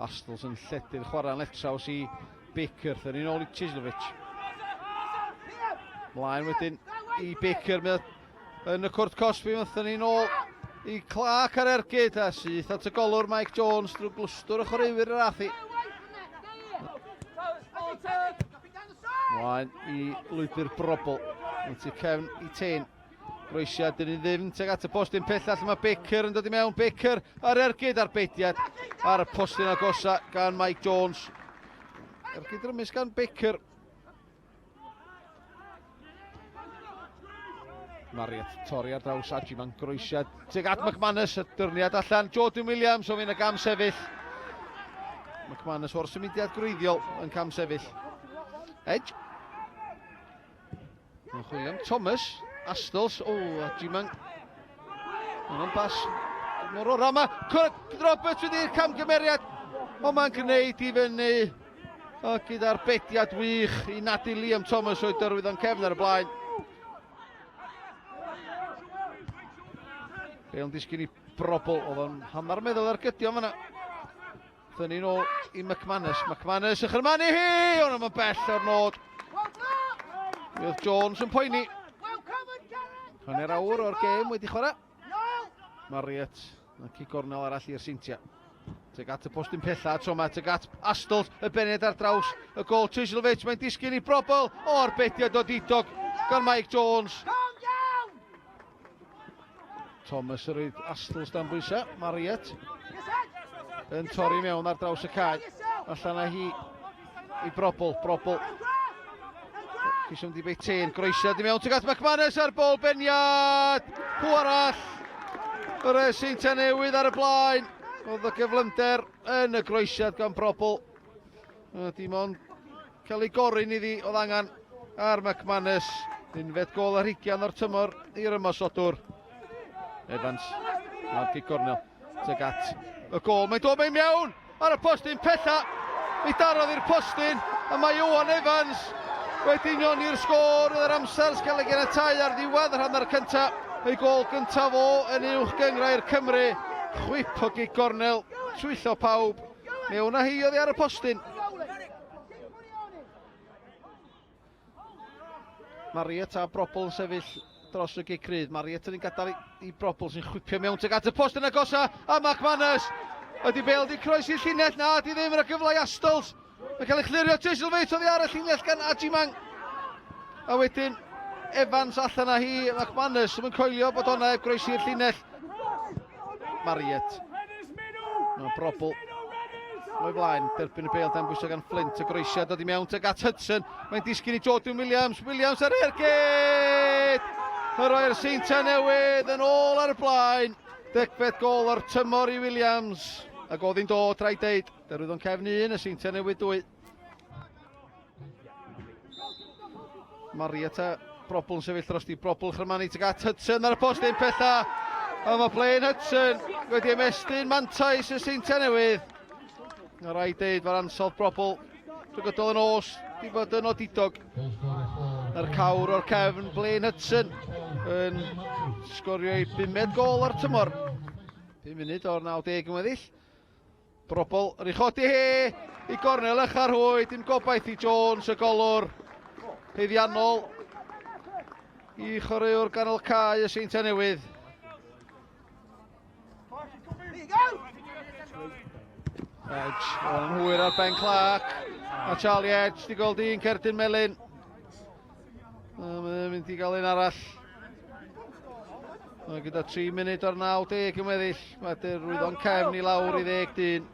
Astles yn lledu'r chwarae yn letraws i Baker. Thynnu nôl i Chislovic. Mlaen wedyn i Baker. Mae yn y cwrt cosbi. Mae'n thynnu nôl i Clark ar ergyd. A syth at y golwr Mike Jones drwy glwstwr y chwaraewyr yr athi. Mlaen i lwybr Brobl. Yn tu cefn i Tane. Groesiad dyn ni'n ddim tuag at y postyn pellach lle mae Baker yn dod i mewn. Baker ar ergyd ar beidiad ar y postyn agosa gan Mike Jones. Ergyd rymus gan Baker. Mariet torri ar draws Ajiman groesiad tuag at McManus, y dyrniad allan. Jordan Williams o fynd y gam sefyll. McManus o'r symudiad gwreiddiol yn cam sefyll. Edge. Mae'n chwilio am Thomas. Astles. O, a Jiman. Mae'n bas. Mor ora yma. Roberts wedi'r camgymeriad. Ond mae'n gwneud i fyny. A gyda'r bediad wych i nadu Liam Thomas o'i dyrwydd o'n cefn ar y blaen. Bale yn disgyn i brobl. Oedd o'n hanner meddwl ar gydio fanna. Thynnu nôl i McManus. McManus yn chyrmanu hi! Ond mae'n bell o'r nod. Mi oedd Jones yn poeni. Hanner awr o'r gêm wedi chwarae. Marriott yn cic gornel arall i'r Seintiau. Teg at y postyn pella, tro yma, teg at Astles, y bened ar draws y gol. Trislovic, mae'n disgyn i brobl o'r bediad o didog gan Mike Jones. Thomas yn rhaid Astles dan bwysau. Mariet yn torri mewn ar draws y cae. Allan â hi i Brobl. Brobl. Ceisio mynd i Beitin. Groesiad i mewn tuag at McManus ar bol beniad. Pw arall. Yr Seintiau Newydd ar y blaen. Oedd y gyflymder yn y groesiad gan Brobl. Dim ond cael ei gorin iddi oedd angen ar McManus. Unfed gol ar hugian o'r tymor i'r ymosodwr. Evans, mae'r gic gornel tuag at y gol. Mae'n dod mewn mewn ar y postyn pella. Mi darodd i'r postyn a mae Iwan Evans wedi unioni'r sgôr. Oedd yr amser sy'n cael ei ganiatáu ar ddiwedd yr hanner cyntaf. Ei gol gyntaf o yn uwch gynghrair Cymru. Chwip o gic gornel, twyllo pawb. Mewn â hi oddi ar y postyn. Mariet a Brobl yn sefyll dros y gic rydd. Mariet yn gadael i, i Brobl sy'n chwipio mewn tuag at y post yn agosa a McManus ydy Bale di croesi'r llinell na di ddim yn y gyfle i Astles. Mae'n cael ei chlirio Chisholm oddi ar y llinell gan Ajimang. A wedyn Evans allan â hi, McManus yn coelio bod honna heb groesi'r llinell. Mariet. Mae Brobl o'i flaen, derbyn y bêl dan bwysau gan Flint, y groesiad dod i mewn tuag at Hudson, mae'n disgyn i Jordan Williams, Williams ar ergyd! Yn rhoi'r Seintiau Newydd yn ôl ar y blaen, degfed gol o'r tymor i Williams, ac oedd hi'n dod, rhaid deud, derwydd o'n cefn un, y Seintiau Newydd dwy. Marietta Brobl yn sefyll dros di Brobl Chrymanu tuag at Hudson ar y post un pella. A mae Blaine Hudson wedi ymestyn mantais y Seintiau Newydd. Mae rhaid deud mae'r ansawdd Brobl drwy gydol y nos di bod yn odidog. Yr cawr o'r cefn Blaine Hudson yn sgorio ei bumed gol o'r tymor. 5 munud o'r 90 yn weddill. Brobl yn ei chodi hi i gornel ycha'r hwy, dim gobaith i Jones y golwr haeddiannol i chwaraewr ganol cae y Seintiau Newydd. Edge, o'n hwyr ar Ben Clark. A Charlie Edge di gweld un cerdyn melyn. A mae'n mynd i gael un arall. Mae gyda 3 munud o'r 90 yn weddill. Mae Derwyddon cefn i lawr i ddeg dyn.